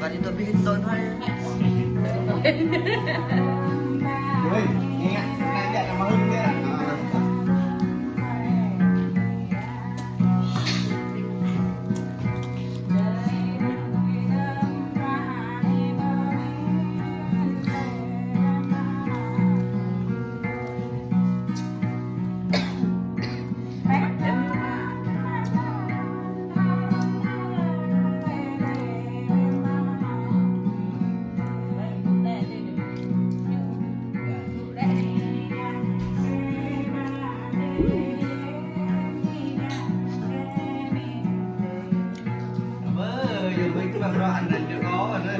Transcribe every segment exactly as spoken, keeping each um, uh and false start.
Jadi, tapi kita tahu, hai. Woi, ingat, ingat, ingat, nama lu dia. Kâo anai, kâo anai,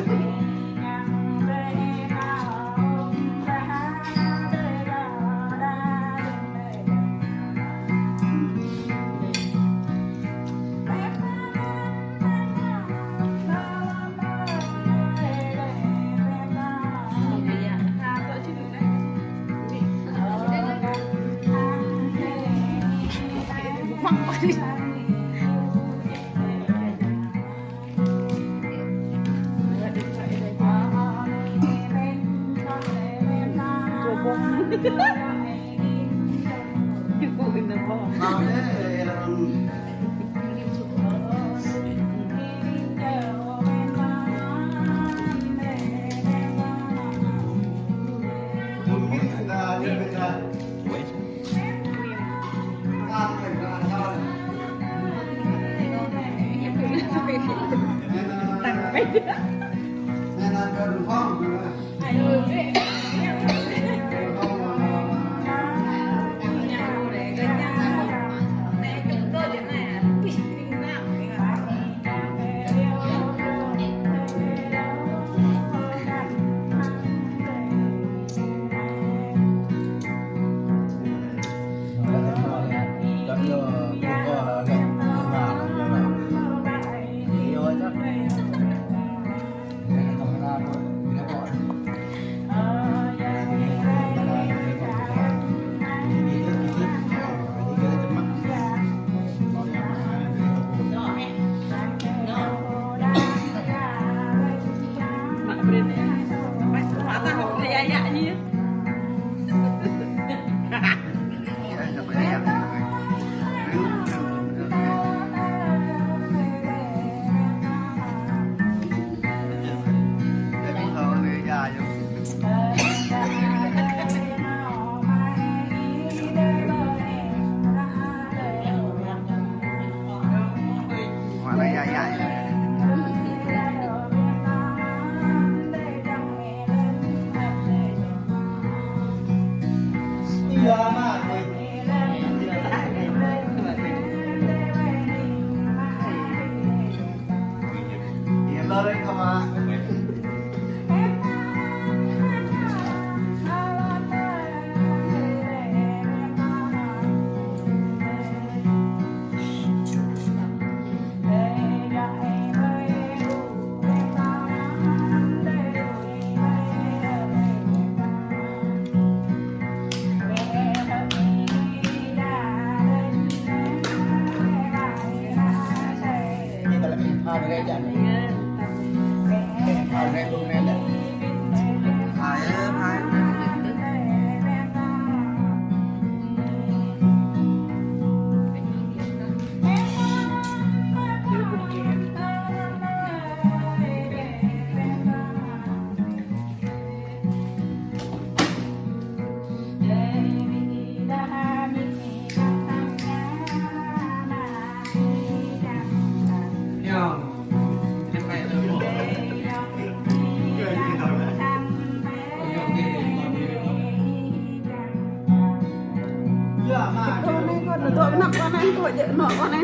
dŏ kơnăl kâo anai, kâo djơ̆ kơnăl kâo anai.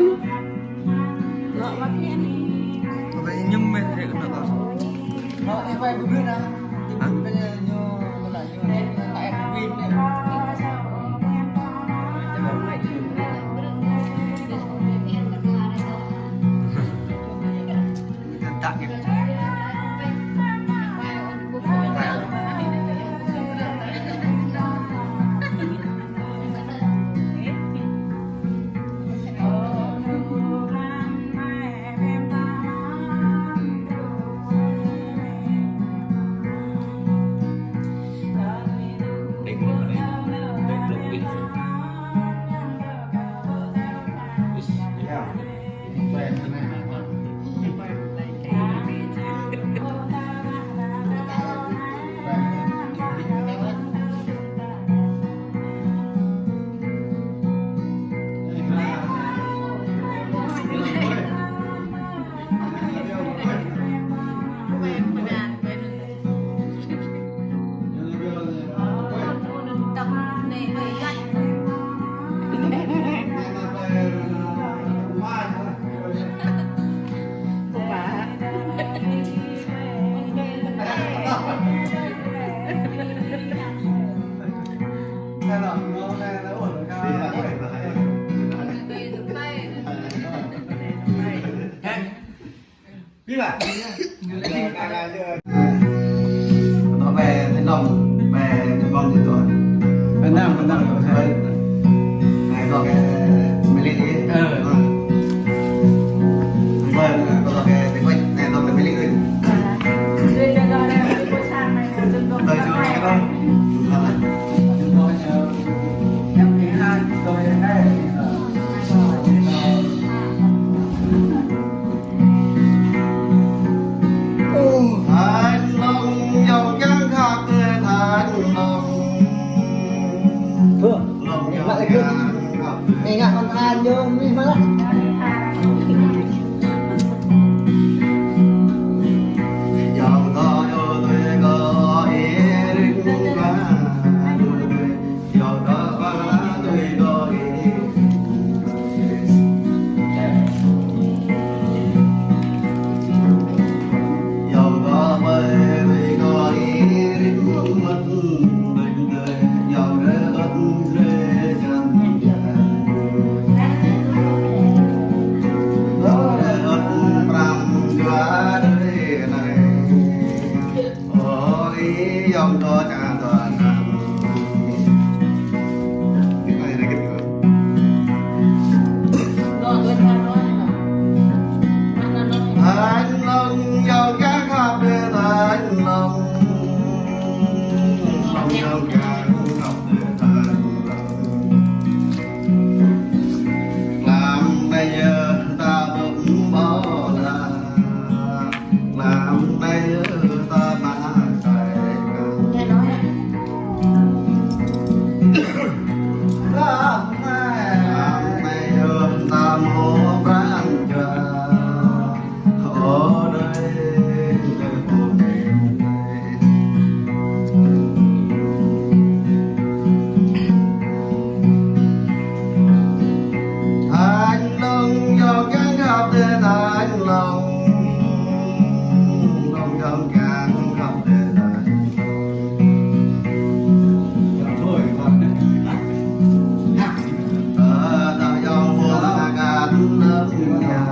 Kâo anai. Kâo anai ñŭm mơ̆n djơ̆ kơnăl kâo. Hă? Đi mà. Nó về Thanh Long, về Thanh Long thì rồi. Việt Nam, Việt Nam. Về Thanh Long, Mỹ Linh đi. Ờ. Về Thanh Long, về Thanh Long, Mỹ Linh đi. Đời Chúa Trời ơi. Thanh Long, dòng dáng khắp Thanh Long. Thưa, Long dòng dáng khắp. Ê, ngă con than vô, mi mà lắm. Dòng đó vô tôi có ý định qua. Ôi, dòng đó chả toàn. Thanh Long, dòng cá khắp Thanh Long. Long dòng cá khắp Thanh Long. Làm bây giờ ta bấm bỏ ra. Làm nay ta mă chay. Làm nay ta mă pran jua. Ơ đơi, đơi, ơ đơi. Thanh Long, dòng dáng khắp Thanh Long. Long dòng dáng khắp Thanh Long. Ơ, ta dòng mơ gạt lắm nhà.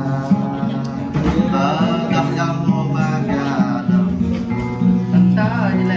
Ơ, ta dòng mơ gạt lắm. Tanta lĕ.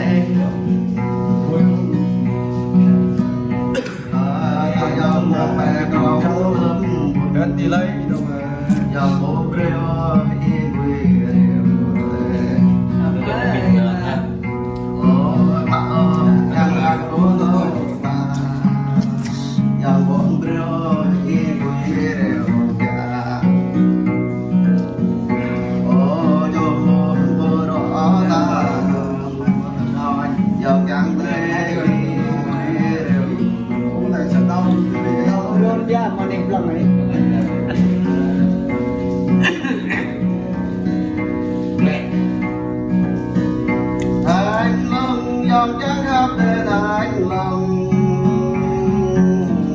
Thanh Long, dòng dáng khắp Thanh Long.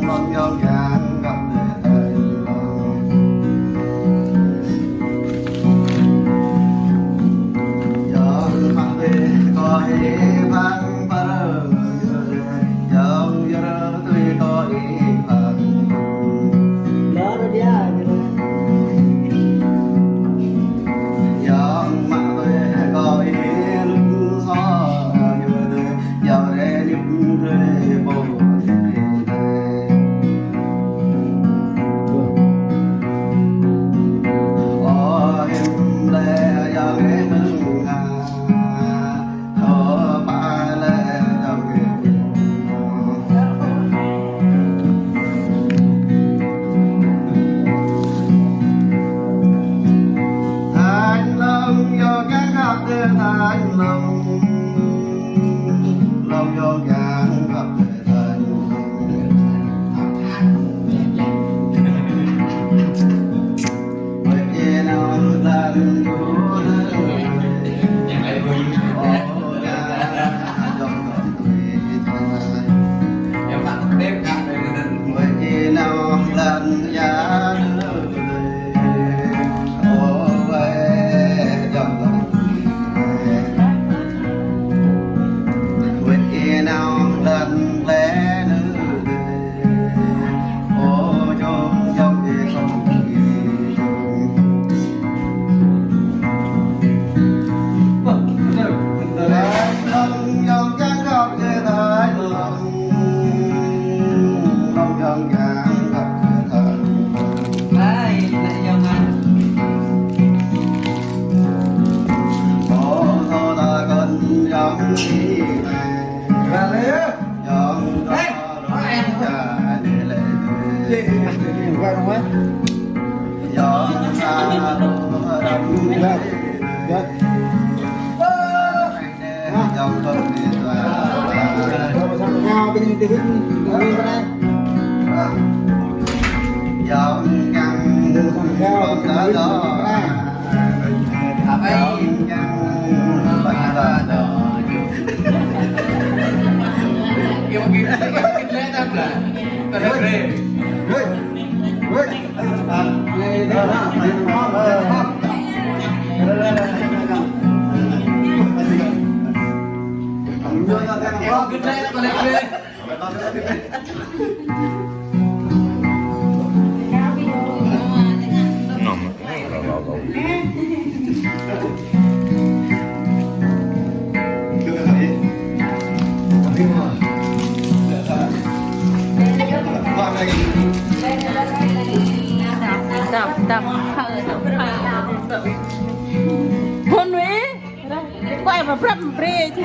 Long dòng dáng khắp Thanh Long. Dòng khắp Thanh Long. Thanh Long, dòng dáng khắp Thanh Long. Long dòng dáng khắp Thanh Long. Đập, đập, đập. Hôn Mỹ. Quay mà prep brê chứ.